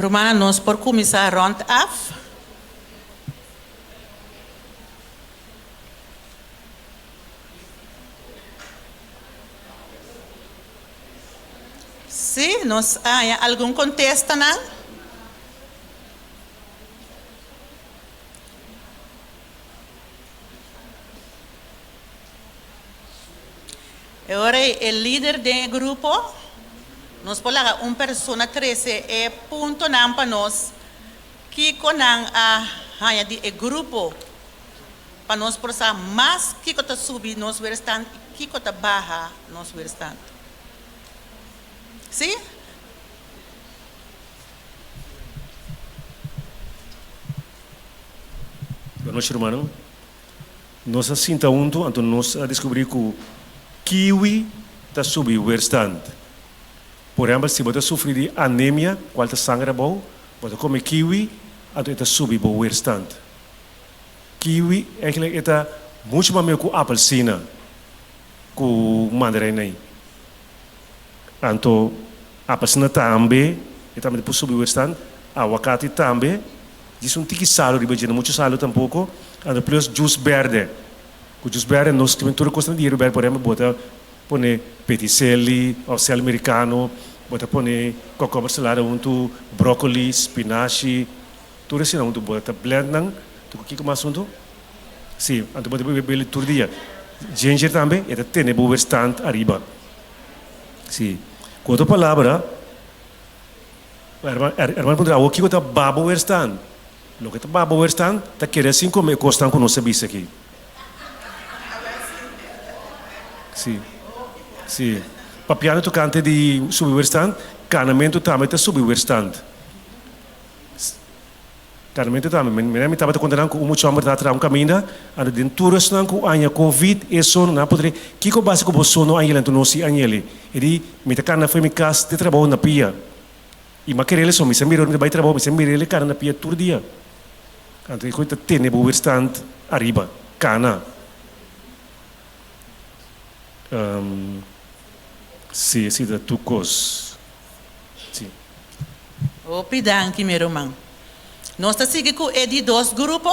Rumannan, nos por kuminsá rònt af? Sí, nos a haña algun kontestanan. E ora ei e lider den e grupo, nos por laga un persona trese e puntonan pa nos, kiko nan a haña di e grupo, pa nos por sa mas kiko ta subi nos weerstand i kiko ta baha nos weerstand. Sí? Buenochi rumannan. Nos a sinta huntu anto nos a descubri cu kiwi ta subi weerstand. Por ehempel si bo ta sufri di anemia cual ta sanger abou, bo ta come kiwi anto e ta subi bo weerstand. Kiwi eigenlijk e ta mucho mas mihor cu apelsina cu mandarijnai. Anto apelsina tambe e tambe ta por subi weerstand, awakati tambe. Djis un tiki salu riba dje, no muchu salu tampoko. Anto plus jus berde. Ku jus berde nos kimen tur e kosnan di yeru berde. Por ehempel bo ta pone petiseli òf sèl merikano, bo ta pone kòkòmber salada huntu, bròkoli, spinashi, tur esei huntu. Bo ta blend nan. Anto ku kiko mas huntu? Si, anto bo ta bebe tur dia. Ginger tambe e ta tene bo weerstand ariba. Si. Ku otro palabra. Hermano puntra, awor kiko ta babo werstaan? Loke ta babo werstaan ta kere sin kome e kosnan ku nos a bisa aki. Si, si. Papiando tokante di subi werstaan, kanamentu tambe ta subi werstaan. Kanamentu tambe. Mira mi tabata konta nan ku un mucha hòmber ta traha un kaminda, anto den tur esnan ku aña covid e sono nan a puntra kiko basa ku bo sono aña anto no si aña. E di, Mi ta kana fo'i mi kas te trabou na pia. I m'a kerel eso, mi sa mira ora mi ta bai trabou, mi sa mira el e kana na pia tur dia. Anto e koe ta tene bo weerstand ariba. Kana. Si, esei ta tur kos. Si. Hopi danki mi ruman. Nos ta sigui ku e di dos grupo.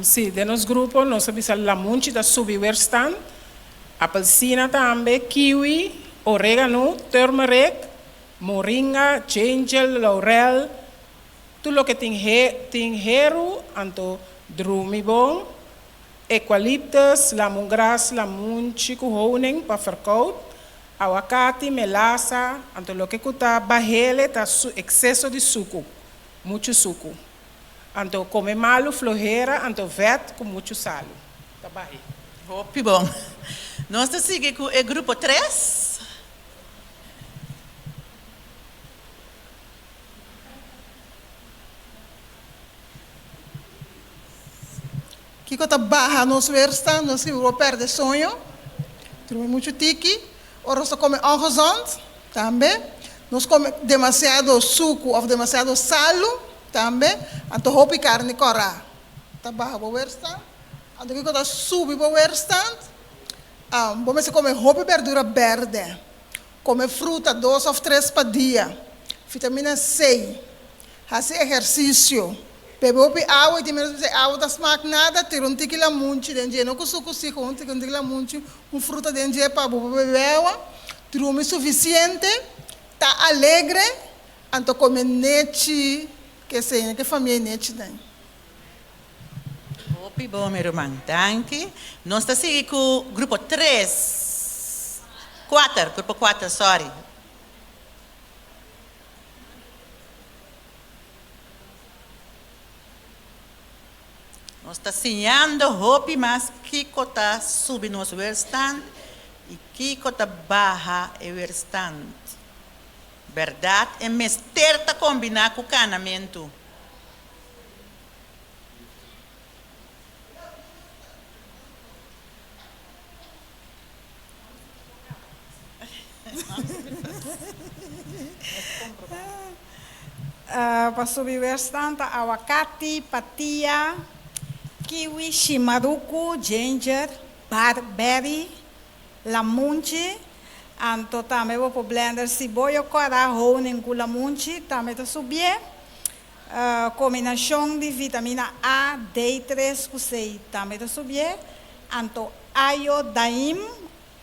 Sí, den nos grupo nos a bisa lamunchi ta subi weerstand, apelsina tambe, kiwi, oregano, turmeric, moringa, ginger, laurel, tur loke tin tin heru, anto drumi bon. Eucalyptus, lamungras, lamunchi ku honing pa verkoud, awakati, melasa, anto loke ku ta bahele ta su ekseso di suku, muchu suku. Anto kome malu, flohera, anto vèt ku muchu salu ta bahe. Hopi bon. Nos ta sigui ku e grupo tres. Kiko ta baha nos weerstand? Nos sigur bo perde soño, drumi muchu tiki, ora nos ta kome ongezond tambe, nos kome demasiado suku of demasiado salu tambe, anto hopi karni kòrá ta baha bo weerstand. Anto kiko ta subi bo weerstand? Bo mester kome hopi berdura bèrdè, kome fruta dos of tres pa dia, vitamina C, Hasi ehersisio. Bebe hopi awa i tin menos bisa e awa ta smak nada, tira un tiki lamunchi den dje, no ku suku si, gewoon tira un tiki lamunchi, un fruta den dje pa bo por bebe awa. Drumi sufisiente, ta alegre, anto kome nechi, ke seña ke famia e nechi den. Hopi bon mi ruman, danki. Nos ta sigui ku grupo tres, kuater, grupo kuater, sorry. Nos ta siñando hopi mas kiko ta subi nos weerstand i kiko ta baha e weerstand. Bèrdat e mester ta kombiná ku kanamentu. Pa subi weerstand ta awakati, patia, kiwi, shimaruku, ginger, barberry, lamunchi, anto tambe bo por blender siboyo kòrá, honing ku lamunchi tambe ta subié. Kombinashon di vitamina A, D tres ku C tambe ta subié. Anto ayo daim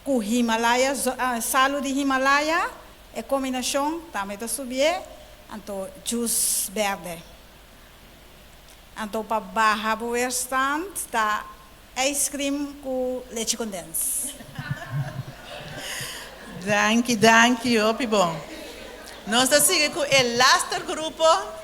ku Himalaya salu di Himalaya e kombinashon tambe ta subié. Anto jus bèrdè. Anto pa baha bo weerstand ta Ice cream ku lechi kondens. Danki danki hopi bon. Nos ta sigui ku e laster grupo.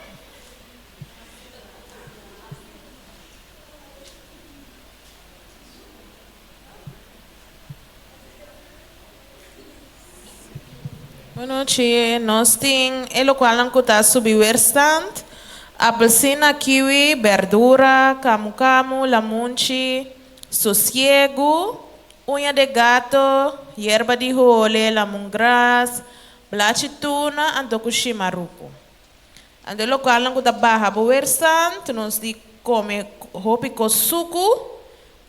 Bon nochi, nos tin e lokualnan ku ta subi weerstand, apelsina, kiwi, berdura, kamu kamu, lamunchi, sosiegu, uña de gato, yerba di hole, lamungras, blachi tuna anto ku shimaruku. Anto e lokalnan ku ta baha bo weerstand, nos di kome hopi kos suku,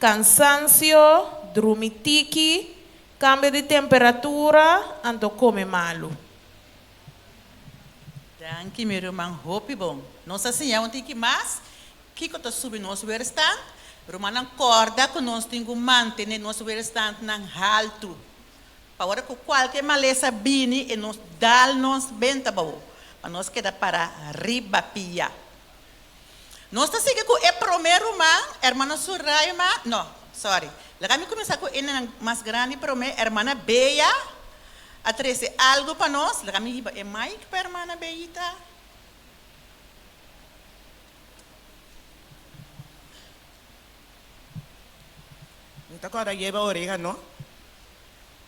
kansansio, drumi tiki, kambio di temperatura, anto kome malu. Danki mi ruman hopi bon. Nos a siña un tiki mas kiko ta subi nos weerstand. Rumannan kòrda ku nos tin ku mantene nos weerstandnan haltu. Pa ora ku kualke malesa bini e nos dal nos benta abou, pa nos keda para riba pia. Nos ta sigui ku e promé ruman, Hermana Suraima, no, sorry, laga mi kuminsá ku enenan mas grandi promé, Hermana Bea a trese algu pa nos, laga mi hiba e mic pa Hermana Beita. Mi ta kòrda yeba oregano,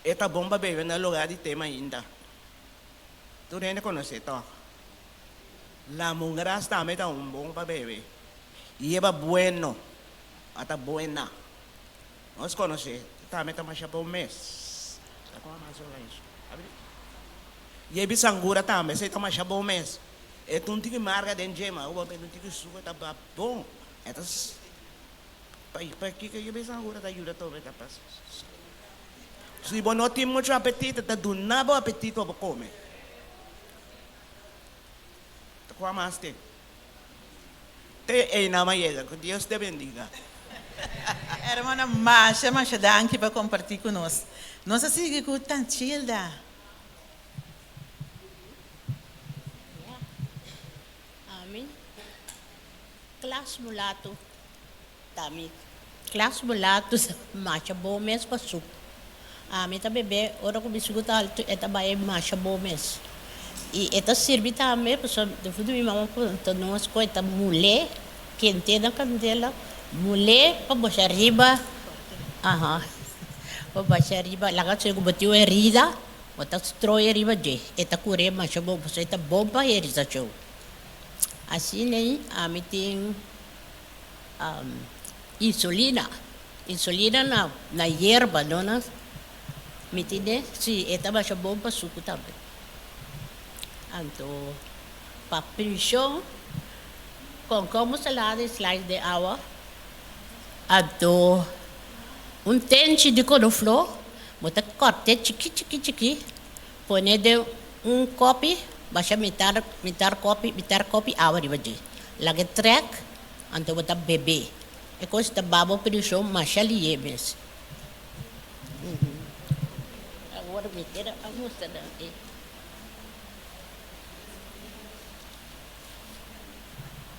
e ta bon pa bebe na lugá di te mainta. Tur hende konosé tòg. Lamongras tambe ta un bon pa bebe. Yeba bueno, a ta buena. Nos konosé, tambe ta masha bon mes. Ta kua mas ora esho? Abri. Yebi sangura tambe, esei ta masha bon mes. E ta un tiki marga den dje, ma bo mete un tiki suka ta bon. E ta. Pa kiko yo bisa ora ta yuda tobe ta pas. Si bo no tin mucho apetito ta duna bo apetito pa bo come. Ta cua mas tin? Te eynan a yega. Cu Dios te bendiga. Hermana masha masha danki pa comparti cu nos. Nos a sigui cu Tanchilda. Amen. Klas mulato ta mi klas mulato ta masha bon mes pa suku. Ami ta bebe ora ku mi suku ta altu e ta bai masha bon mes. I e ta sirbi tambe pasobra defuntu mi mama konta nos ku e ta mul'é kent'é na kandela mul'é pa bosha riba aha pa basha riba laga su ku bo tin un herida bo ta strooi riba dje e ta kur'é masha bon pasobra e ta bon pa herisashon. Asina ei ami tin insulina, insulina na na yerba no na mi tine si e ta basha bon pa suku tambe. Anto pa prishon konkomo salada i slice den awa anto un tenchi di konofló bo ta kòrt'é chiki chiki chiki pone den Un kopi, basha mitar mitar kopi mitar kopi awa riba dje. Laga e trek, anto bo ta bebe. E kos ta babo preshon masha lihe mes. Awor mi kier a mustra nan e.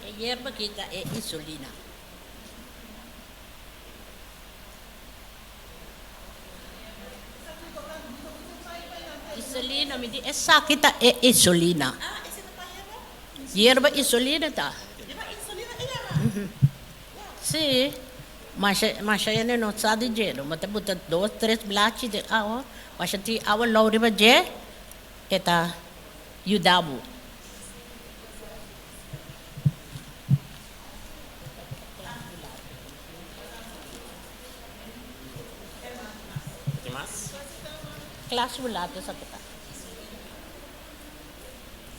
E yerba aki ta e insulina. Insulina, mi di esaki ta e insulina. Yerba insulina ta. Si, masha masha hende no sa di dje, no ta buta dos tres blachi den awa, masha tin awa lou riba dje, e ta yuda bo. Klas mulato esaki ta.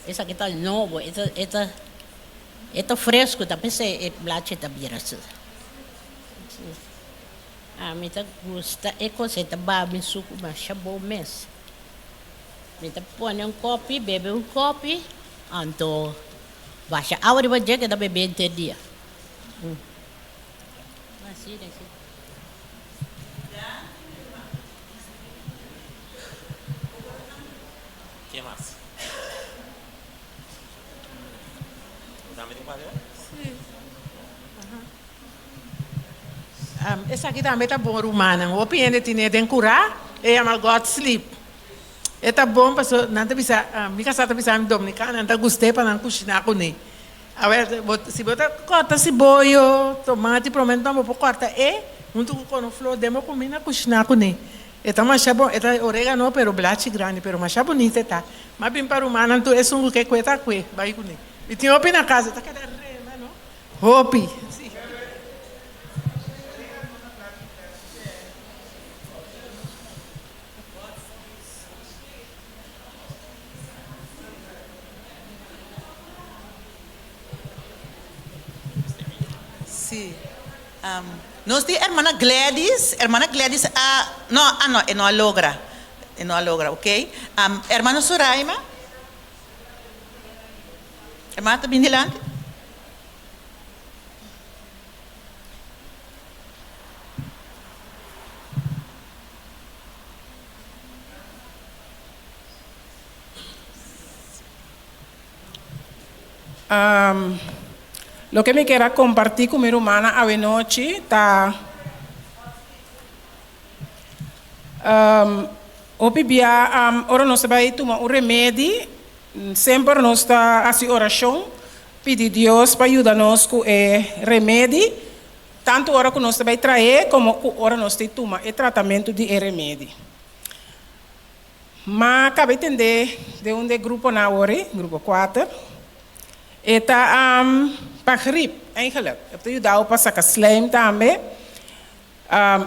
Esaki ta nobo, e ta e ta e ta fresco, ta p'esei e blachi ta bira asina. Ami ta gusta e kos, e ta baha mi suku masha bon mes. Mi ta pone un kopi, bebe un kopi, anto basha awa riba dje keda bebe henter dia. Asina si. Ken mas? Bo tambe tin papia? Sí. Esaki tambe ta bon rumannan. Hopi hende tine den kurá, e yama God sleep. E ta bon paso nan ta bisa, mi kasá ta bisa mi dominicano nan ta gust'é pa nan kushiná kuné. Awor bo si bo ta kòrta siboyo, tomati, promé bo por kòrta e huntu ku konofló den bo kuminda kushiná kuné. E ta masha bon, e ta oregano pero blachi grandi, pero masha bunita e ta. M'a bin pa rumannan tur esun ku ke kue ta kue, bai kuné. Mi tin hopi na kas, e ta keda rema no, hopi. Si. Si. Nos tin hermana Gladys, hermana Gladys a, no, ah no, e no a logra, e no a logra, ok. Hermano Soraima, hermana ta bin dilanti. Loke mi kier a kompartí ku mi rumannan awenochi ta, hopi bia ora nos ta bai tuma un remedi, semper nos ta hasi orashon, pidi Dios pa yuda nos ku e remedi, tantu ora ku nos ta bai trae komo ku ora nos ta tuma e tratamentu di e remedi. Ma kaba e tende den un de gruponan awor, grupo kuater. E ta pa grip eigenlijk. E ta yuda bo pa saka slijm tambe.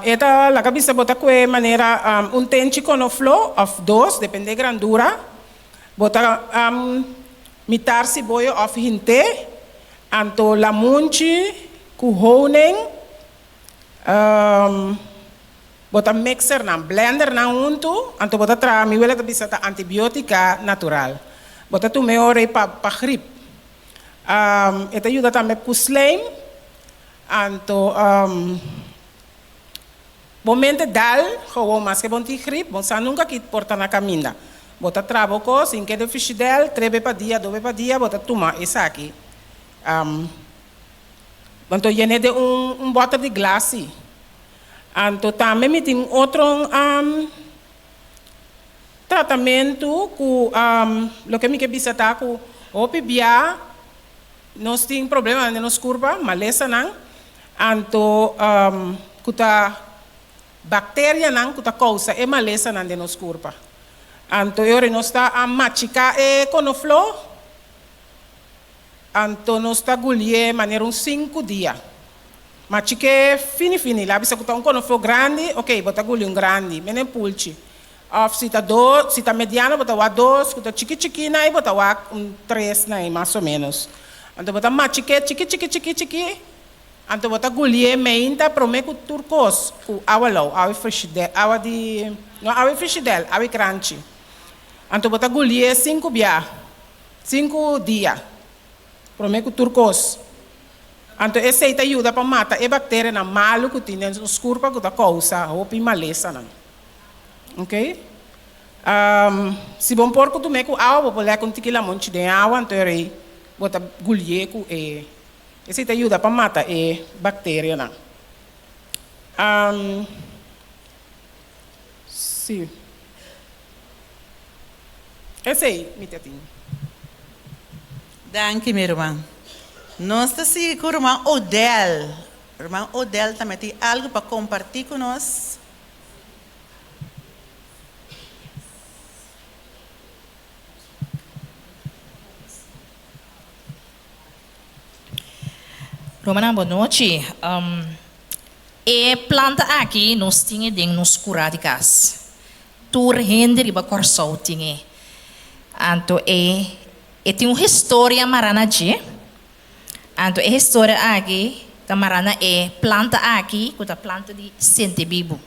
E ta laga bisa bo ta kue manera un tenchi konoflo of dos, depende grandura. Bo ta mitar siboyo of hinte, anto lamunchi ku honing. Bo ta mixer nan, blender nan huntu, anto bo ta traha, mi wela ta bisa ta antibiotica natural. Bo ta tuma e ora ei pa pa grip. E ta yuda tambe ku slijm, anto bo mente dal gewoon maske bo no tin grip, bo no sa nunca ki por ta na caminda. Bo ta traha bo cos, hinke den frigidel, tres be pa dia, dos be pa dia bo ta tuma esaki. Anto yene den un boter di glasi. Anto tambe mi tin otro tratamentu ku loke mi ke bisa ta ku hopi bia nos tin problemanan den nos kurpa, malesanan, anto ku ta bakterianan ku ta kousa e malesanan den nos kurpa. Anto e ora nos ta machiká e konofló, anto nos ta gulié manera un sinku dia. Ma chike fini fini, la bisa ku ta un konofló grandi, ok, bo ta guli un grandi, menen pulchi. Òf si ta dos, si ta mediano bo ta wak dos, ku ta chiki chiki na ei bo ta wak un tres na ei, mas o ménos. Anto bo ta machik'é chiki chiki chiki chiki, anto bo ta gulié meinta promé ku tur kos ku awa lou, awa frishidèr, awa di, no awa frishidèr, awa kranchi. Anto bo ta gulié sinku bia, sinku dia, promé ku tur kos. Anto esei ta yuda pa mata e bakterianan malu ku tin den nos kurpa ku ta kousa hopi malesanan. Ok. Si bo por ku tum'é ku awa, bo por lèk un tiki lamonchi den awa, anto e rei bo ta gulié ku e. Esei ta yuda pa mata e bakterianan. Si. Esei mi ta tin. Danki mi ruman. Nos ta sigui ku ruman Odell. Ruman Odell tambe tin algu pa kompartí ku nos. Rumannan bon nochi. E planta aki nos tin e den nos kurá di kas. Tur hende riba Kòrsou tin e. Anto e. E tin un historia mará na dje. Anto e historia aki ta mará na e planta aki ku ta planta di sentebibu.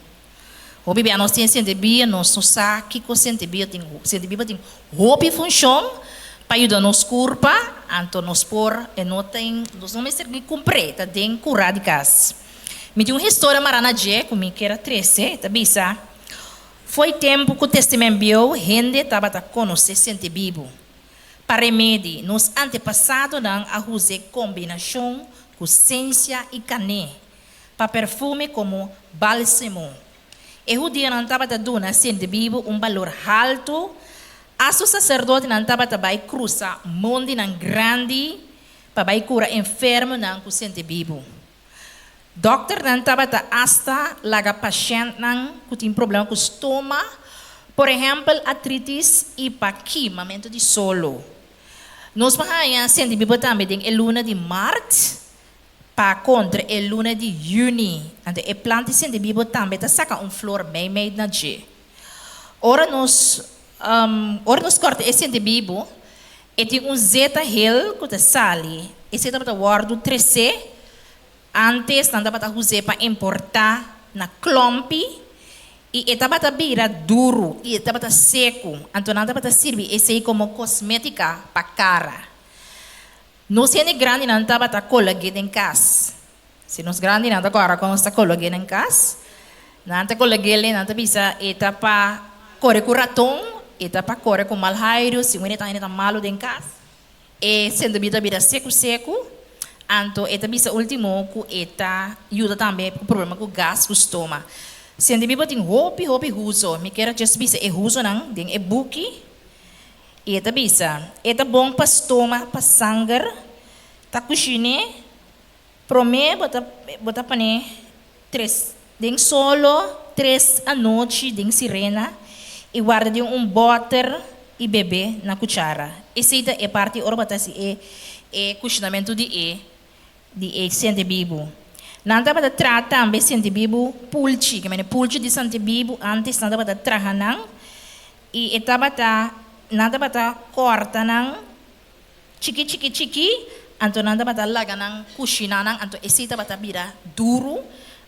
Hopi bia nos tin e sentebia, nos no sa kiko sentebia tin. Sentebia tin hopi funshon pa yuda nos kurpa, anto nos por e no tin, nos no mester ni kumpr'é, ta den kurá di kas. Mi tin un historia mará na dje ku mi kier a trese, e ta bisa, Fo'i tempu ku Testament Bieu hende tabata konosé sentebibu. Pa remedi, nos antepasadonan a huz'é kombinashon ku sensia i kané pa perfume komo bálsemo. E hudionan tabata duna sentebibu un balor haltu, asta saserdotenan tabata bai krusa mondinan grandi pa bai kura enfermonan ku sentebibu. Dòkternan tabata asta laga pashèntnan ku tin problema ku stoma, por ehèmpel atritis i pa kimamentu di solo. Nos por haña senti biba tambe den e luna di mart pa kontra e luna di yüni. Anto e plant di senti biba tambe ta saka un flor meimei na dje. Ora nos ora nos kòrta e senti bibu, e tin un zeta hel ku ta sali. Esei tabata wòrdu tresé Antes nan tabata huz'é pa importá na klòmpi i e tabata bira duru i e tabata seku, anto nan tabata sirbi esei komo kosmétika pa kara. Nos hende grandinan tabata kolog'é den kas. Si nos grandinan ta kòrda kon nos ta kolog'é den kas, nan ta kolog'é, nan ta bisa e ta pa kore ku raton, e ta pa kore ku mal hairu, si un hende ta hende ta malu den kas. E sendo bida bira seku seku, anto e ta bisa ultimo ku e ta yuda tambe ku problema ku gas ku stoma. Sende biba tin hopi hopi huzo, mi kier a just bisa e huzonan den e buki i e ta bisa e ta bon pa stoma, pa sanger, ta kushine, prome bo ta bo ta pone tres den solo tres anochi den sirena i warda den un bòter i bebe na kuchara. Esei ta e parti ora bo ta hasi e e kushinamentu di e di e sentebibu. Nan tabata traha tambe sentebibu pulchi, ke mene pulchi di sentebibu antes nan tabata traha nan i e tabata nan tabata kòrta nan Chiki chiki chiki, anto nan tabata laga nan kushina nan, anto esei tabata bira duru,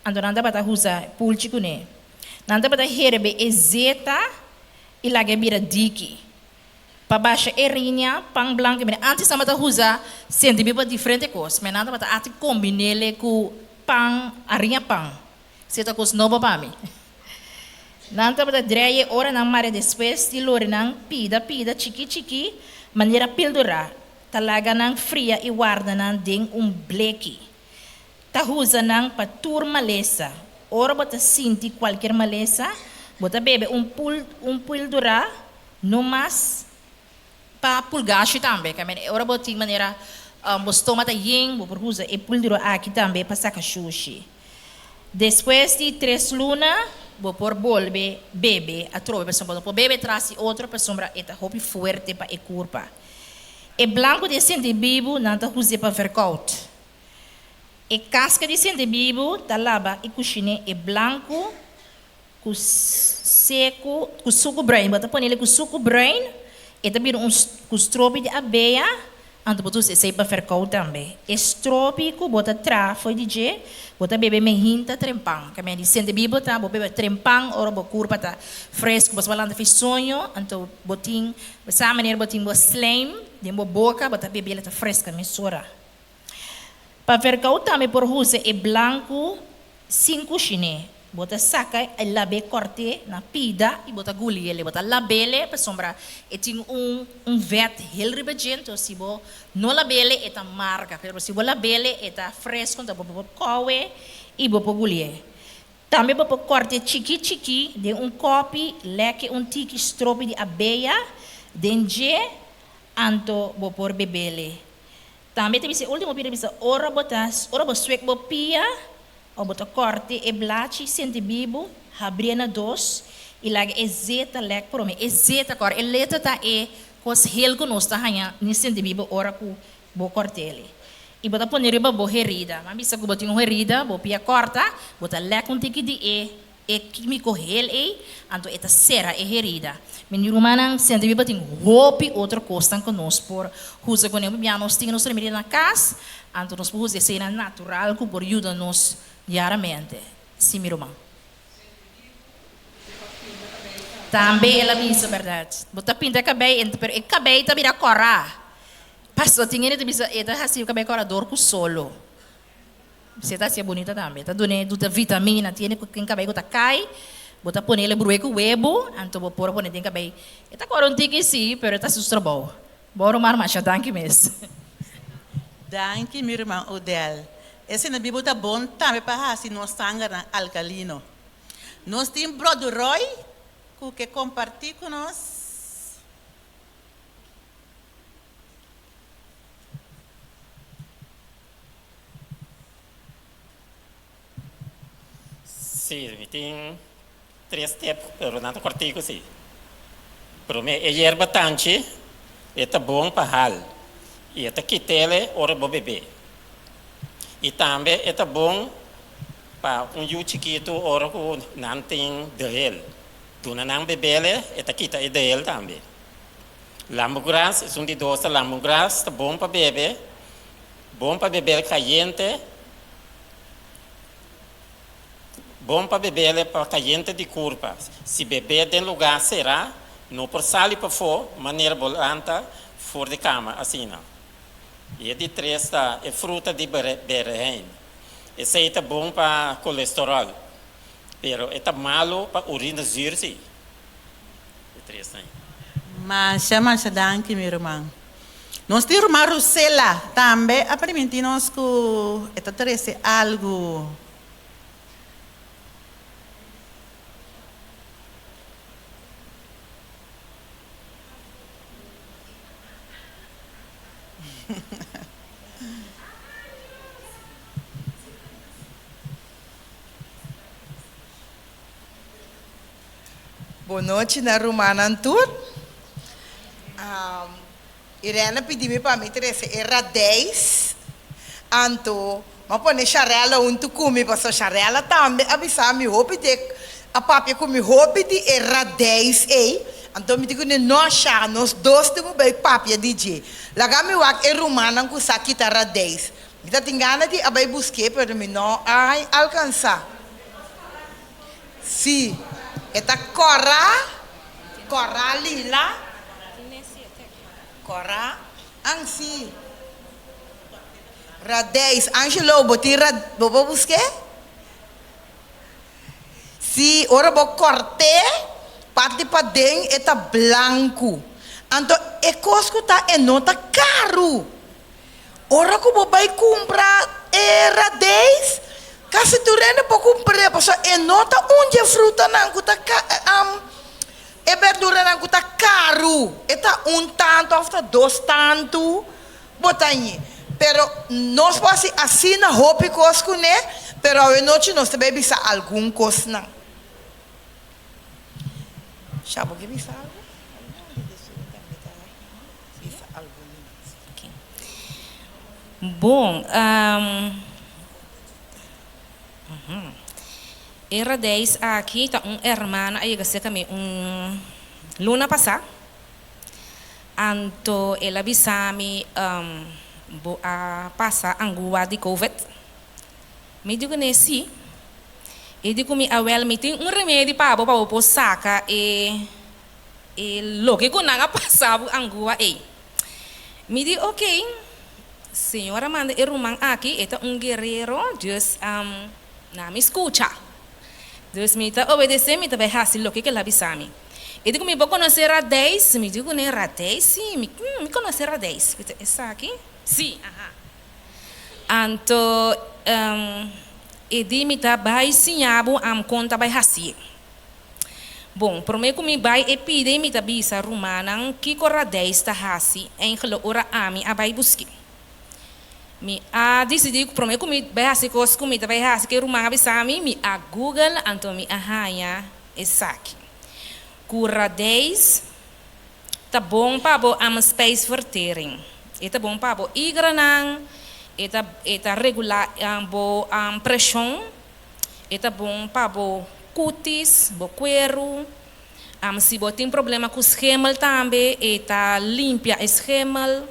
anto nan tabata usa pulchi kuné. Nan tabata herbe e zeta i laga e bira diki. Pa basha e riña, pan blanku, mira, antes nan tabata usa sentibi pa diferente kos, ma nan tabata ati kombin'é ku pan, ariña pan. Esei ta kos nobo pa mi. Nan tabata drei e ora nan mare despues di lori nan pida pida chikí chikí manera pildurá, ta laga nan fria i warda nan den un bleki. Ta huza nan pa tur malesa. Ora bo ta sinti kualkier malesa, bo ta bebe un pul un pildurá no mas pa pulgashi tambe. Ora bo tin manera bo stoma ta yen, bo por huza e pildurá aki tambe pa saka shushi. Despues di tres luna bo por bolbe bebe atrobe pasobra bo no por bebe tras di otro pasobra e ta hopi fuerte pa e kurpa. E blanku di e sinti bibu nan ta huz'é pa verkout. E kaska di sinti bibu ta laba i kushin'é e blanku ku seku ku suku bruin bo ta pone el ku suku bruin e ta bira un ku stropi di abeya anto bo ta usa esei pa verkou tambe e stropi ku bo ta traha fo'i di dje bo ta bebe mehinta trempan ke men di sente bibo ta bo bebe trempan ora bo kurpa ta fresku bo sa lanta fi soño anto bo tin bo sa manera bo tin bo slijm den bo boka bo ta bebe el ta freska mesora. Pa verkou tambe por usa e blanku sin kushiné. Bo ta saka e lab'é kòrt'é na pida i bo ta guli el. Bo ta lab'el pasobra e tin un un vèt hel riba dje, enton si bo no lab'el e ta marga, pero si bo lab'el e ta fresku, enton bo por kou'é i bo por gulié. Tambe bo por kòrt'é chikí chikí den un kòpi, lèk'é un tiki stropi di abeya den dje, anto bo por beb'el. Tambe ta bisa e ultimo pia ta bisa ora bo ta ora bo swek bo pia o bo ta korte e blachi senti bibu habrie na dos i laga e zeta lek prome e zeta kor e leta ta e kos hel ku nos ta haña ni senti bibu ora ku bo kortele i bo ta pone riba bo herida. Nan bisa ku bo tin un herida bo pia korta bo ta lek un tiki di e. E kímiko hel ei, anto e ta sera e herida. Mi rumannan, senti mi tin hopi otro kosnan ku nos por usa kuné. Hopi bia nos tin nos remedi na kas, anto nos por usa eseinan natural ku por yuda nos diariamente. Sí, mi ruman. Tambe el a bisa bèrdat. Bo ta pinta e kabei, pero e kabei ta bira kòrá. Pasobra tin hende ta bisa e ta hasi e kabei kòrá dor ku solo. Si ta hacié bunita tambe. Ta dun'é duta vitamina. Tiene cu tin cabey cu ta cay, bo ta ponele brue cu webo, anto bo por pone den cabey. E ta cora un tiki si, pero e ta haci su trabou. Bo ruman masha danki mes. Danki mi ruman Odell. E sinabibo ta bon tambe pa haci nos sangernan alcalino. Nos tin Brodu Roy cu ke comparti cu nos. Sí, mi tin tres tep, pero nan ta kòrtiku sí. Promé, e yerba tanchi e ta bon pa hal i e ta kit'el ora bo bebé. I tambe e ta bon pa un yu chikitu ora ku nan tin dehel. Duna nan bebel e ta kita e dehel tambe. Lambugras, esun di dos ta lambugras ta bon pa bebe. Bon pa bebel kayente Bon pa bebele pa kayente di kurpa. Si bebe den lugá será, no por sali pafó manera bo lanta for di kama asina. I e di tres ta e fruta di berehein. Esei ta bon pa kolesteròl, pero e ta malu pa urina zür sí. E tres ta ei. Masha masha danki mi ruman. Nos tin ruman Rosela tambe a primintí nos ku e ta trese algu. Bon nochi na rumannan tur. Irene a pidi mi pa mi trese e radijs, anto m'a pone Sharella huntu ku mi pasobra Sharella tambe a bisa mi hopi di a papia ku mi hopi di e radijs ei, anto mi di kuné no Sha, nos dos tin ku bai papia di dje. Laga mi wak e rumannan ku sa kita radijs. Mi ta tin gana di a bai busk'é pero mi no a alkansá. Sí, e ta kòrá, kòrá lila, kòrá, an sí, radijs. Angelo, bo tin ra, bo por busk'é? Sí, ora bo kòrt'é, parti paden e ta blanku. Anto e kos ku ta e no ta karu. Ora ku bo bai kumpra e radijs, kasi tur hende por kumpr'é pasobra e no ta un dje frutanan ku ta e berduranan ku ta karu. E ta un tantu òf ta dos tantu bo ta ñi. Pero nos por hasi asina hopi kos kuné, pero awenochi nos ta bai bisa algun kosnan. Sha bo ke bisa algu? Bisa algun di nos. Bon, e radijs aki ta un hermana a yega serka mi un luna pasá. Anto el a bisa mi, Bo a pasa angua di covid? Mi di kuné sí. E di ku mi, Awèl, mi tin un remedi pa bo pa bo por saka e E loke ku nan a pasa bu angua ei. Mi di ok, Señor a manda e ruman aki, e ta un guerero, dus na mi skucha. Dus mi ta obedesé, mi ta bai hasi loke ku el a bisa mi. E di ku mi bo konosé Radijs? Mi di kuné, Radijs? Sí, mi mi konosé Radijs. Mi ta esaki? Sí, aha. Anto e di mi ta bai siña bo am kon ta bai hasié. Bon, promé ku mi bai e pide mi ta bisa rumannan kiko Radijs ta hasi enkele ora ami a bai busk'é. Mi a disidí ku promé ku mi bai hasi kos ku mi ta bai hasi ku e ruman a bisa mi, mi a google anto mi a haña esaki. Ku Radijs ta bon pa bo am spijsvertering. E ta bon pa bo igranan, e ta e ta regulá bo preshon, e ta bon pa bo. cutis, bo cuero. Si bo tin problema cu schimmel tambe, e ta limpia e schimmel.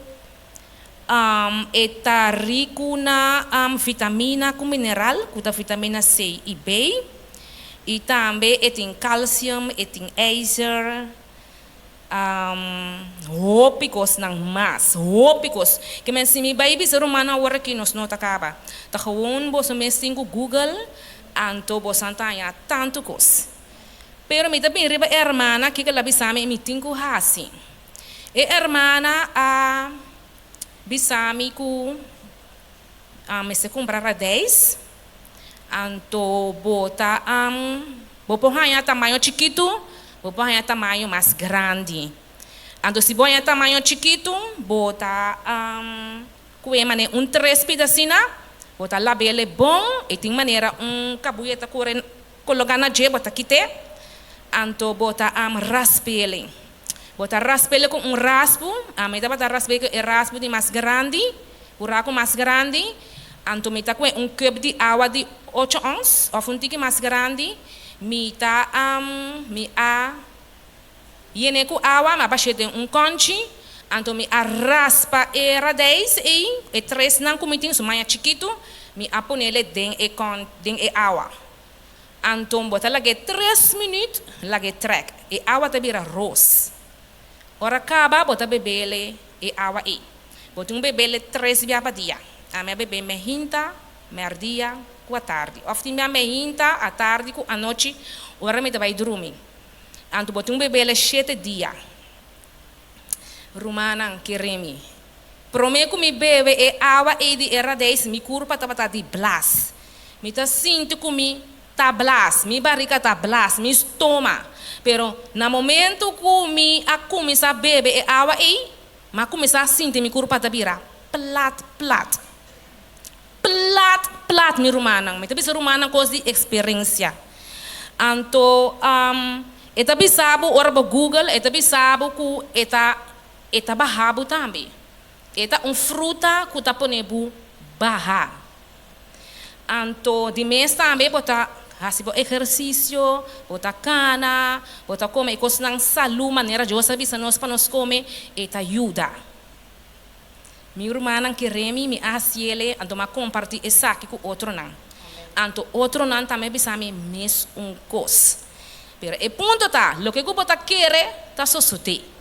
E ta rico na vitamina cu mineral, cu ta vitamina C y B. Y tambe e tin calcium, e tin ijzer, hopi cosnan mas, hopi cos. Ke men si mi bay bisa rumannan awor aki nos no ta caba. Ta gewoon boso mes tin cu Google anto bosan ta haña tanto cos. Pero mi ta bin riba e hermana kiko el a bisa mi y mi tin cu haci. E hermana a bisa mi cu mester cumpra radijs anto bo ta bo por haña tamaño chikitu, bo por haña tamaño mas grandi. Anto si bo haña tamaño chikitu bo ta kue manera un tres pida asina, bo ta lab'ele bon y tin manera un kabuya ta kore Koloká na dje bo ta kit'é, anto bo ta rasp'ele. Bo ta rasp'ele ku un raspu, ami tabata rasp'é ku e raspu di mas grandi, buraku mas grandi, anto mi ta kue un kùp di awa di ocho ons òf un tiki mas grandi, mi ta mi a yen'é ku awa, mi a bash'é den un kònchi, anto mi a raspa e radijs ei, e tresnan ku mi tin, su maña chikitu, mi a ponele den e kòn den e awa. Anton bo ta lag'é tres minüt, lag'é trèk. E awa ta bira ros. Ora kaba bo ta bebele e awa ei. Bo tin un bebele tres bia pa dia. Ami a bebé mehinta, mèrdia ku atardi. Òf tin bia mehinta, atardi ku anochi ora mi ta bai drumi. Anto bo tin un bebele shete dia. Rumannan, kere mi. Promé ku mi bebe e awa ei di e radijs, mi kurpa tabata di blas. Mi ta sinti ku mi ta blas, mi barika ta blas, mi stoma. Pero na momentu ku mi a kuminsá bebe e awa ei, mi a kuminsá sinti mi kurpa ta bira plat plat. Plat plat, mi rumannan. Mi ta bisa rumannan kos di eksperensia. Anto, e ta bisa bo, ora bo google, e ta bisa bo ku e ta E ta baha bo tambe. E ta un fruta ku ta pone bo baha. Anto di mes tambe bo ta hasi bo ehersisio, bo ta kana, bo ta kome e kosnan salú manera Dios a bisa nos pa nos kome, e ta yuda. Mi rumannan kere mi, mi a hasiele, anto mi a kompartí esaki ku otronan. Anto otronan tambe a bisa mi mes un kos. Pero e punto ta, loke ku bo ta kere ta sosodé.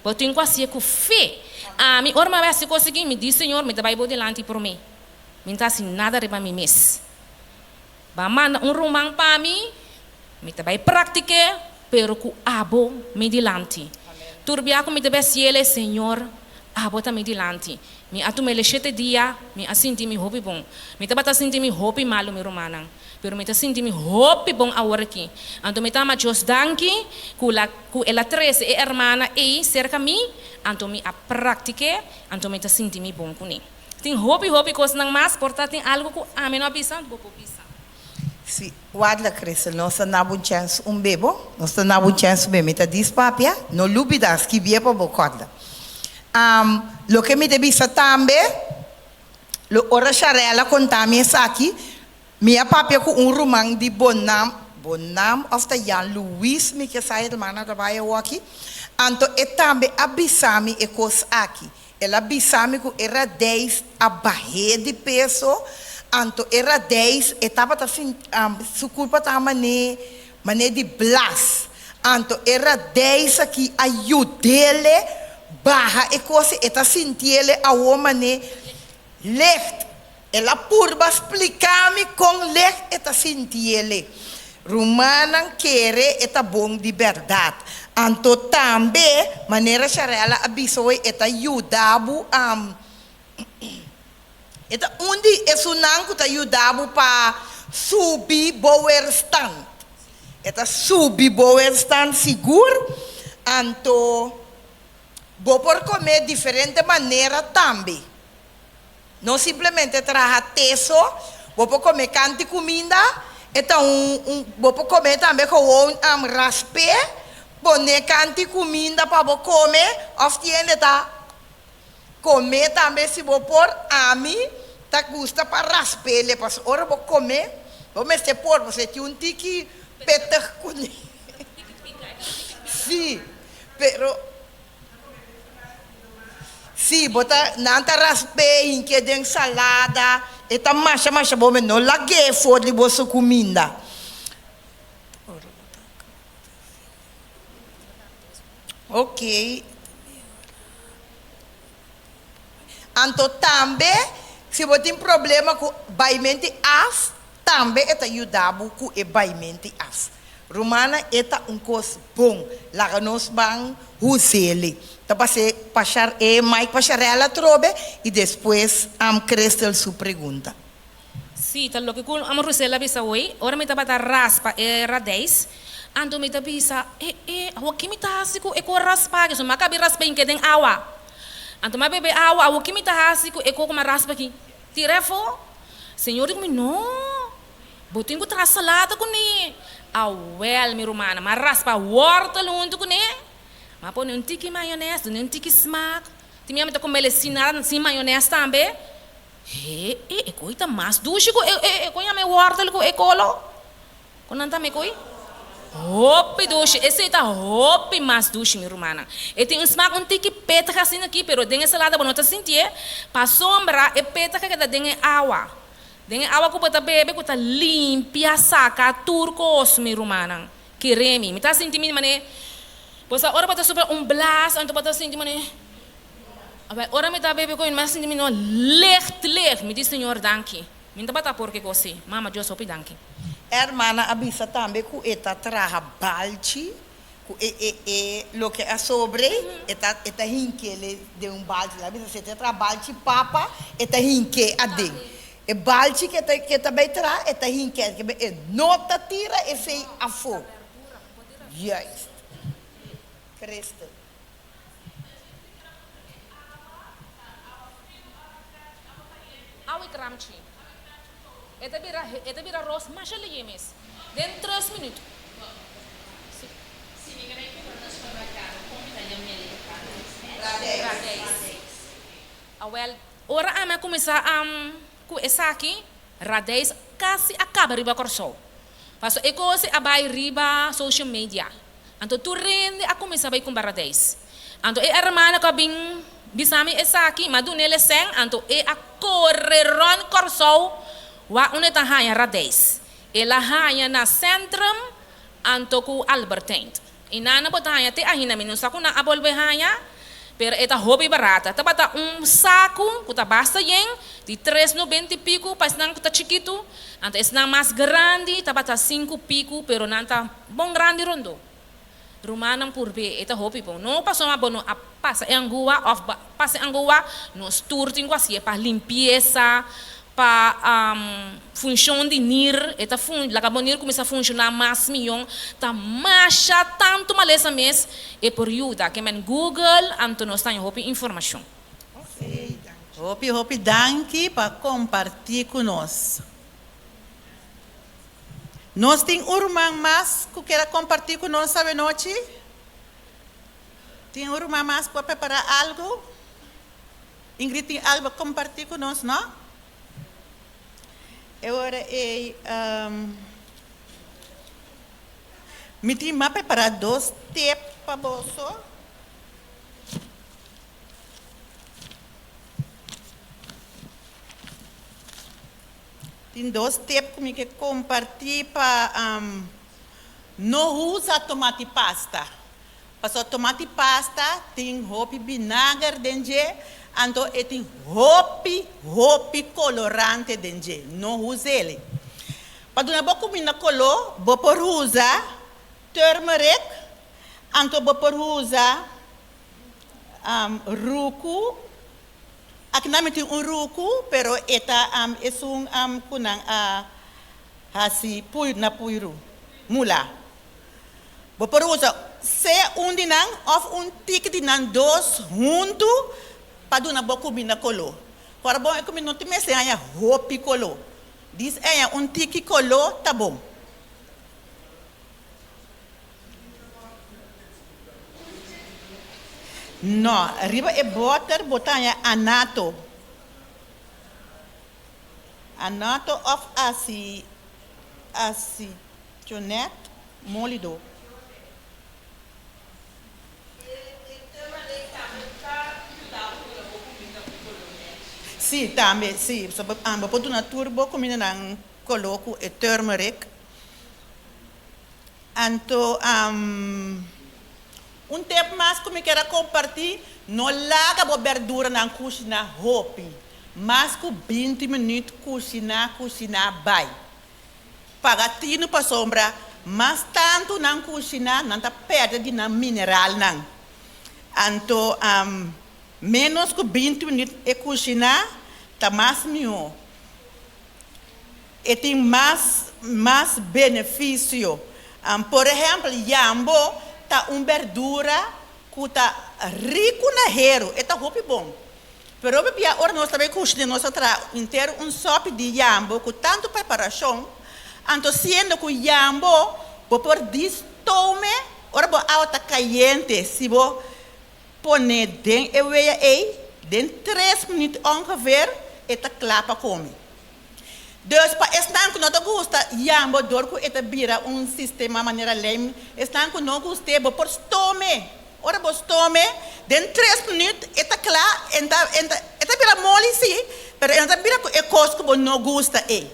Bo tin ku hasié ku fe. Ami, ora mi a bai hasi kos aki, mi di, Señor, mi ta bai bo dilanti promé. Mi no ta hasi nada riba mi mes. Bo a manda un ruman pa mi, mi ta bai praktik'é, pero ku abo mi dilanti. Tur bia ku mi ta bai hasiel e, Señor, abo ta mi dilanti. Mi a tuma el e shete dia, mi a sinti mi hopi bon. Mi tabata sinti mi hopi malu, mi rumannan. Pero mi ta sinti mi hopi bon awor aki. Anto mi ta ama Dios danki ku la ku el a trese e hermana ei serka mi, anto mi a praktik'é, anto mi ta sinti mi bon kuné. Tin hopi hopi kosnan mas, por ta tin algu ku ami no a bisa, bo por bisa. Si, Wadla Christel, nos ta na bo un chèns un be bo, nos ta na bo un chèns un be. Mi ta dis papia, no lubida, skibié pa bo kòrda. Loke mi ta bisa tambe, lo ora Sharella konta mi esaki, Mi a papia ku un ruman di Bonam, Bonam of ta Jan Luis mi ke sa hermana ta bai awoki, anto e tambe a bisa mi e kos aki. El a bisa mi ku e radijs a bah'é di peso, anto e radijs e tabata sinti su kurpa ta mané mané di blas, anto e radijs aki a yud'ele baha e kos e ta sintiele awo mané Licht. El a purba spliká mi kon licht e ta sinti ele. Rumannan kere e ta bon di bèrdat. Anto tambe, manera Sharella a bisa hoy, e ta yuda bo e ta un di esunnan ku ta yuda bo pa subi bo weerstand. E ta subi bo weerstand sigur. Anto. Bo por comé diferente manera tambe. No simplemente traha té so, bo por comé canti cuminda, e ta un un bo por comé tambe gewoon raspé, poné canti cuminda pa bo come, of tiende ta comé tambe si bo por, ami ta gusta pa raspele, pasobra ora bo comé bo mester por, pasobra e tin un tiki. pittig kuné. Sí, pero sí, bo ta, nan ta rasp'é hink'é den salada, e ta masha masha bon, pero no lag'é for di boso kuminda. Ok. Anto tambe si bo tin problema ku baimenti af, tambe e ta yuda bo ku e baimenti af. Rumannan e ta un kos bon. Laga nos ban huz'ele. Ta pas'é pa Shar e mic pa Sharella atrobe i despues am Christel su pregunta. Sí, ta loke ku Amo Rusella a bisa hoy. Ora mi tabata raspa e radijs, anto mi ta bisa, E, e, awor ki mi ta hasi ku e kor raspa aki? So mi a kabi raspa inke den awa. Anto mi a bebe awa, awor ki mi ta hasi ku e kor ku mi a raspa aki? Tira afó? Señor di ku mi, No, bo tin ku traha salada kuné. Awèl, mi rumannan, mi a raspa wòrtel huntu kuné. Mi a pone un tiki mayonès, dun'é un tiki smak. Tin mi a mi ta kom'é sin nada, sin mayonès tambe. He e e koi ta mas dushi ku e e e koi yama e wortel ku e kolo ku nan ta me koi hopi dushi esei ta hopi mas dushi mi rumannan e tin un smak un tiki petig asina aki pero den e salada bo no ta sintié pasobra e petig a keda den e awa den e awa ku bo ta bebe ku ta limpia saka tur kos mi rumannan kere mi mi ta sinti mi mane bo sa ora bo ta supra un blas anto bo ta sinti mane. Awel, ora mi ta bebe koe, mi a sinti mi no licht, licht. Mi di, Señor, danki. Mi no tabata por ke kos si. Mama, Dios hopi danki. E hermana a bisa tambe ku e ta traha balchi, ku e e e loke a sobre, e ta e ta hink'é den un balchi. El a bisa si e ta traha balchi papa, e ta hink'é aden. E balchi ku e ta ku e ta bai traha, e ta hink'é, e no ta tira esei afó. Juist. Christel. Awe kramchi. E ta bira e ta bira ros masha lihé mes. Den tres minuut. Si. Radijs. Awel, ora ami a kuminsá ku esaki, radijs kasi a kaba riba Kòrsou. Pasobra e kos a bai riba social media. Anto tur rende a kuminsá bai kumpra radijs. Anto e hermana ku a bin bisa mi esaki, mi a dun'é lesen, anto e a kore rònt Kòrsou wak unda e ta haña radijs. El a haña na Centrum anto ku Albertijn. I nan a bo ta haña te ainda, mi no sa ku nan a bolbe haña, pero e ta hopi barata. Tabata un saku ku ta basta yen di tres nobenta i piku pa esnan ku ta chikitu, anto esnan mas grandi tabata sinku piku, pero nan ta Bon grandi rondó. Rumannan purbe, e ta hopi bon. No pasobra bo no a pasa e angua òf bo a pasa e angua, nos tur tin ku hasié pa limpiesa, pa funshon di nir, e ta fun, laga bo nir kuminsá funshoná mas mion, ta masha tantu malesa mes e por yuda. Ke men Google anto nos ta haña hopi informashon. Hopi hopi danki pa kompartí ku nos. Nos tin un ruman mas ku kier a kompartí ku nos awenochi? Tin un ruman mas ku a prepará algu? Ingrid tin algu pa kompartí ku nos, no? E ora ei, mi tin mas prepará dos tep pa boso. Tin dos tip ku mi ke kompartí pa no usa tomati pasta. Pasobra tomati pasta tin hopi binager den dje, anto e tin hopi, hopi kolorante den dje. No us'el. Pa duna bo kuminda koló, bo por usa turmeric, anto bo por usa ruku. Aki nan mi tin un ruku, pero e ta esun ku nan a hasi pui na puiru, mula. Bo por usa sea un di nan òf un tiki di nan dos huntu pa duna bo kuminda koló. Ora bon e kuminda no tin mester haña hopi koló. Dis haña un tiki koló ta bon. No, riba e boter bo ta haña anato. Anato of asi, asichonet. Molido. Sí, tambe, sí. So, bo, ah, bo por duna tur bo kumindanan koló ku e turmeric. Anto, um, un tip mas ku mi kier a kompartí, no laga bo berduranan kushiná hopi. Mas ku binti minüt kushiná, kushiná bai. Paga tinu pasobra mas tantu nan kushiná nan ta pèrdè di nan mineralnan. Anto ménos ku binti minüt e kushiná ta mas mihó. E tin mas mas benefisio. Por ehèmpel yambo ta un bèrdura ku ta riku na heru, e ta hopi bon. Pero hopi bia ora nos ta bay cushina nos ta traha henter un sopi di yambo cu tanto preparacion, anto siendo cu yambo bo por distome ora bo awa ta cayente si bo pone den e wea ey den tres minuut ongeveer e ta cla pa come. Dus pa esnan cu no ta gusta yambo dor cu e ta bira un sistema manera lijm, esnan cu no gust'e bo por stome. Ora bo stome, den tres minuut e ta cla, en ta, en ta, e ta bira moli si, pero e no ta bira cu e cos cu bo no gusta ey.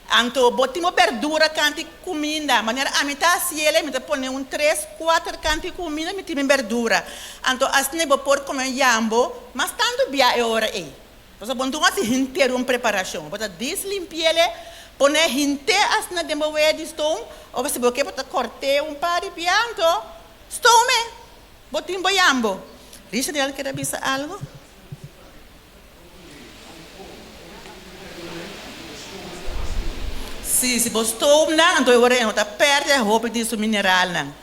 Anto bo tin bo berdura canti cuminda, manera ami ta haciele, mi ta pone un tres, cuater canti cuminda mi tin mi berdura. Anto asina bo por come yambo mas tanto bia e ora ey. Pasobra bo no tin hasi henter un preparashon. Bo ta dis limpi'el, pone henter asina den bo wea di stoom, of si bo ke bo ta kort'é un par di bia, anto stoom'é. Bo tin bo yambo. Richard kier a bisa algo? Si, si bo stoom nan, anto e ora ei no ta pèrdè hopi di su mineralnan.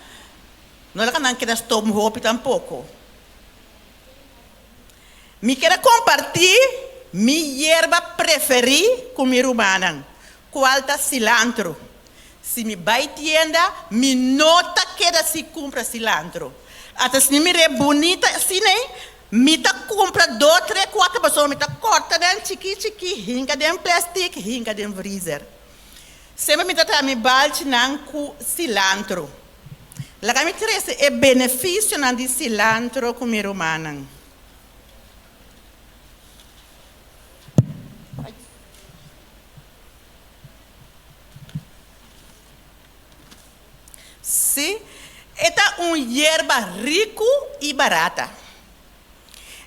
No laga nan keda stoom hopi tampoko. Mi kier a kompartí mi yerba preferí ku mi rumannan, kual ta silantro. Si mi bai tienda, mi no ta keda sin kumpra silantro. Ata si mi mir'é bunita asina ei, mi ta kumpra dos, tres, kuater pasobra mi ta kòrta nan chikí chikí, hinka den plèstik, hinka den vrizer. Semper mi ta traha mi balchinan ku silantro. Laga mi trese e benefisionan di silantro ku mi rumannan. Sí, e ta un yerba riku i barata.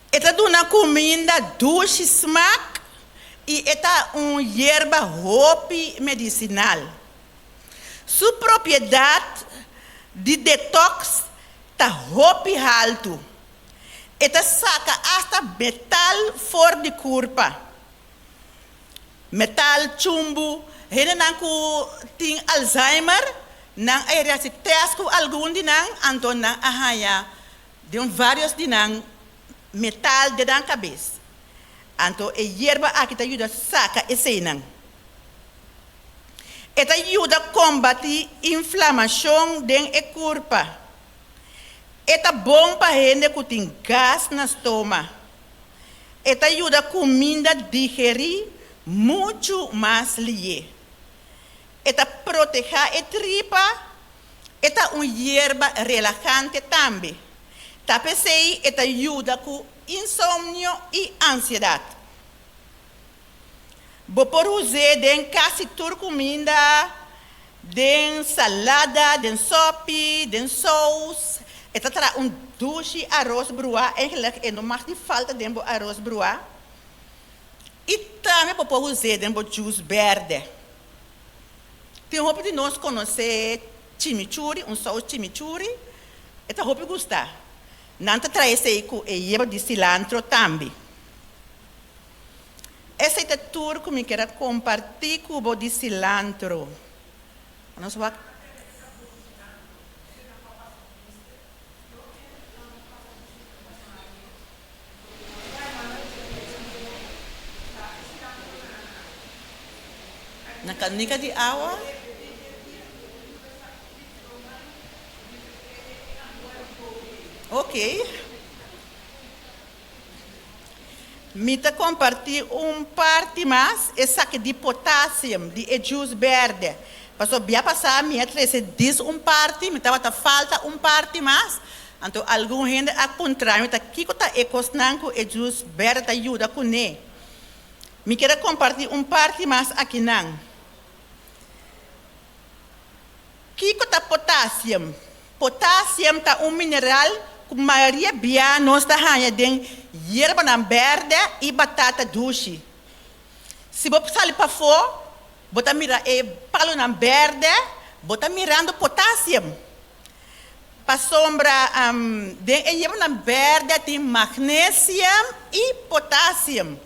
E ta duna kuminda dushi smak i e ta un yerba hopi medisinal. Su propiedat di detox ta hopi haltu. E ta saka asta metal for di kurpa. Metal, chumbu, hendenan ku tin Alzheimer, nan a yega hasi tèst ku algun di nan, anto nan a haña den vários di nan metal den nan kabes. Anto e yerba aki ta yuda saka eseinan. E ta yuda kombatí inflamashon den e kurpa. E ta bon pa hende ku tin gas na stoma. E ta yuda kuminda digerí muchu mas lié. E ta protehá e tripa. E ta un yerba relahante tambe. Ta p'esei e ta yuda ku insomnio i ansiedat. Bo por us'é den kasi tur kuminda, den salada, den sòpi, den sous. E ta traha un dushi aros bruá, eigenlijk e no mag di falta den bo aros bruá. I tambe bo por us'é den bo jus bèrdè. Tin hopi di nos konosé chimichurri, un sous chimichurri, e ta hopi gustá. Nan ta traha esei ku e yerba di silantro tambe. Esei ta tur ku mi kier a kompartí ku bo di silantro. Nos wak. Na kanika di awa. Okey. Mi ta kompartí un parti mas, esaki di potasium, di e jus bèrdè. Paso bia pasá mi a trese dis un parti, mi tabata falta un parti mas, anto algun hende a puntra mi ta kiko ta e kosnan ku e jus bèrdè ta yuda kuné. Mi kier a kompartí un parti mas akinan. Kiko ta potasium? Potasium ta un mineral ku mayoria bia nos ta haña den yerbanan bèrdè i batata dushi. Si bo sali pafó, bo ta mira e palunan bèrdè, bo ta mirando potasium. Pasobra den e yerbanan bèrdè tin magnesium i potasium.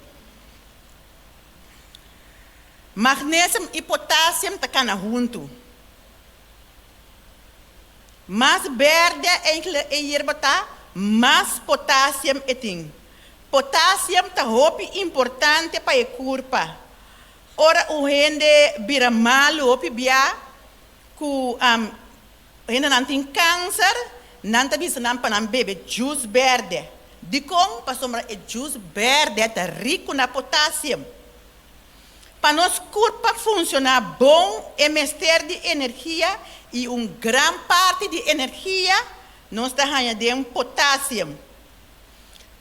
Magnesium i potasium ta kana huntu. Mas bèrdè e yerba ta, mas potasium e tin. Potasium ta hopi importante pa e kurpa. Ora un hende bira malu hopi bia ku hendenan tin kanser, nan ta bisa nan pa nan bebe djus bèrdè. Dikon? Pasobra e djus bèrdè ta riku na potasium. Pa nos kurpa funshoná bon e mester di energia i un gran parti di energia nos ta haña den potasium.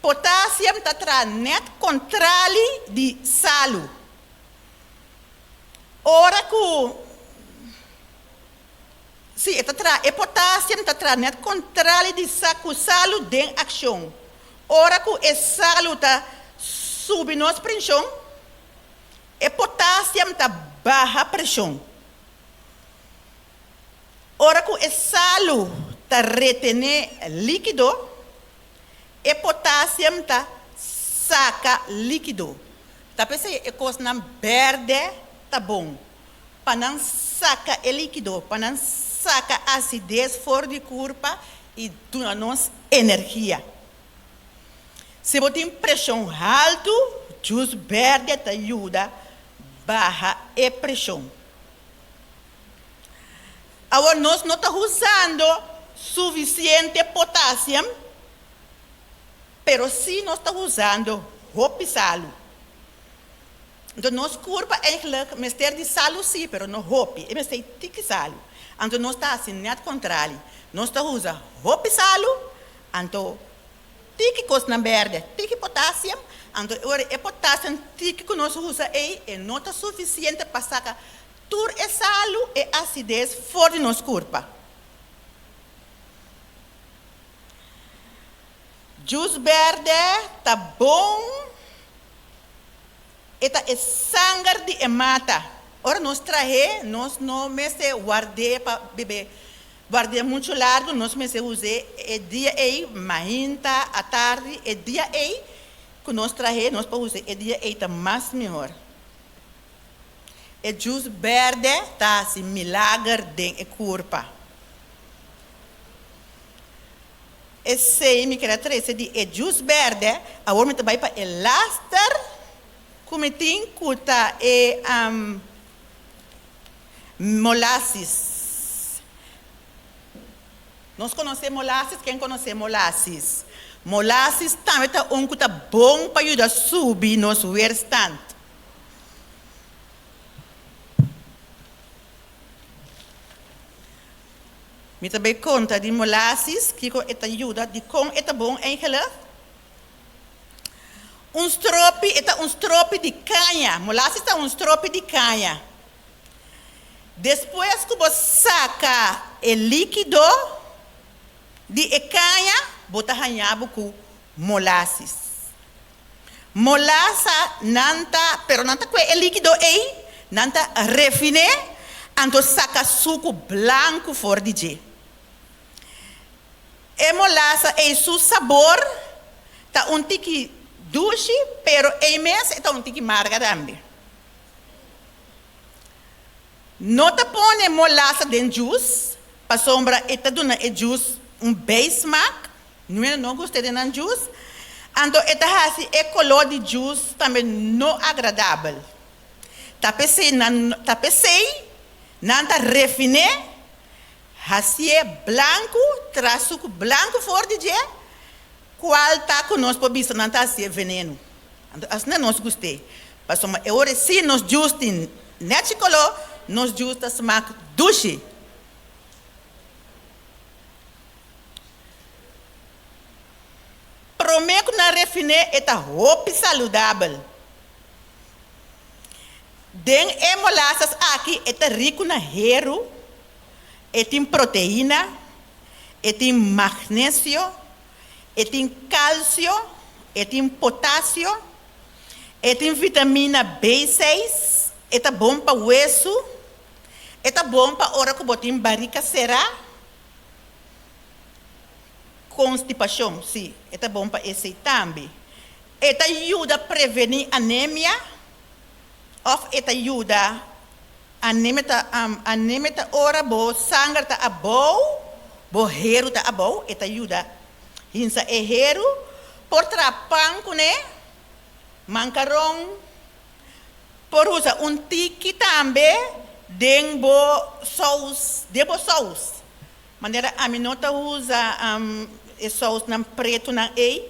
Potasium ta traha nèt kontrali di salu. Ora ku Sí, e ta traha, e potasium ta traha nèt kontrali di sa ku salu den akshon. Ora ku e salu ta subi nos prenshon, e potasium ta baha preshon. Ora ku e salu ta retené líkido, e potasium ta saka líkido. Ta p'esei e kosnan bèrdè ta bon, pa nan saka e líkido, pa nan saka asides for di kurpa i duna nos energia. Si bo tin preshon haltu, djus bèrdè ta yuda baha e preshon. Awor nos no ta usando sufisiente potasium, pero sí nos ta usando hopi salu. Anto nos kurpa eigenlijk mester di salu sí, pero no hopi, e mester tiki salu. Anto nos ta hasi nèt kontrali, nos ta usa hopi salu, anto Tiki kosnan bèrdè, tiki potasium, anto e ora e potasium tiki ku nos usa ei e no ta sufisiente pa saka tur e salu, e asides for di nos kurpa. Djus bèrdè ta bon, e ta e sanger di e mata. Ora nos trah'é nos no mester ward'é pa bebe Guardia muchu largu nos mester us'é e dia ei, mainta, atardi, e dia ei ku nos trah'é nos por us'é e dia ei ta mas mihor. E djus bèrdè ta hasi milager den e kurpa. Esei mi kere a trese di e djus bèrdè, awor mi ta bai pa e laster ku mi tin ku ta e Molasis. Nos konosé molasis? Ken konosé molasis? Molasis tambe ta un ku ta bon pa yuda subi nos weerstand. Mi ta bai konta di molasis, kiko e ta yuda, dikon e ta bon eigenlijk. Un stropi, e ta un stropi di kaña. Molasis ta un stropi di kaña. Despues ku bo saka e líkido di e kaña, bo ta haña bo ku molasis. Molasa nan ta, pero nan ta kue e líkido ei, nan ta refin'é, anto saka suku blanku for di dje. E molasa ei su sabor ta un tiki dushi, pero ei mes e ta un tiki marga tambe. No ta pone molasa den djus, pasobra e ta duna e djus un bijsmaak, nuena no gusta den nan djus, anto e ta hasi e koló di djus tambe no agradabel. Ta p'esei nan ta p'esei nan ta refin'é, hasié blanku, tra suku blanku for di dje, kual ta ku nos por bisa nan ta hasié venenu. Anto asina nos gust'é, pasobra e ora si nos djus tin nèchi koló, Nos juice ta smaak dushi. Promé ku nan refiné e ta hopi saludabel. Den e molasas aki e ta riku na heru, e tin proteina, e tin magnesio, e tin kalsio, e tin potasio, e tin vitamina B6, e ta bon pa wesu, e ta bon pa ora ku bo tin barika será. Konstipashon, sí, e ta bon pa esei tambe. E ta yuda prevení anemia òf e ta yuda anemia ta anemia ta ora bo sanger ta abou, bo heru ta abou, e ta yuda hinsa e heru. Por traha pan kuné, mankaron, por usa un tiki tambe den bo sous, den bo sous. Manera ami no ta usa e sousnan pretunan ei,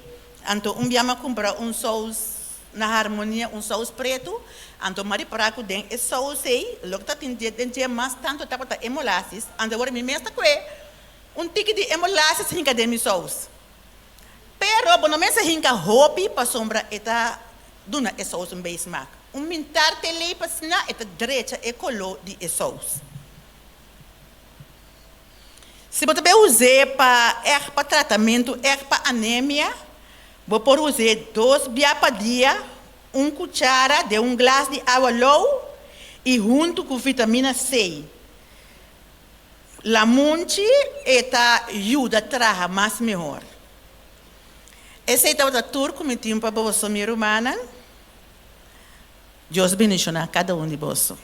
anto un bia mi a kumpra un sous na Harmonia, un sous pretu, anto mi a ripara ku den e sous ei loke ta tin den dje mas tantu tabata e molasis, anto awor mi mes ta kue un tiki di e molasis hinka den mi sous. Pero bo no mester hinka hopi pasobra e ta duna e sous un bei smak. Un mintar telei pa asina e ta drecha e koló di e sous. Si bo ta bay us'é pa ègt pa tratamentu, ègt pa anemia, bo por us'é dos bia pa dia, un kuchara den un glas di awa lou i huntu ku vitamina C. Lamunchi e ta yuda traha mas mihor. Esei tabata tur ku mi tin pa boso, mi rumannan. Dios bendishoná kada un di boso.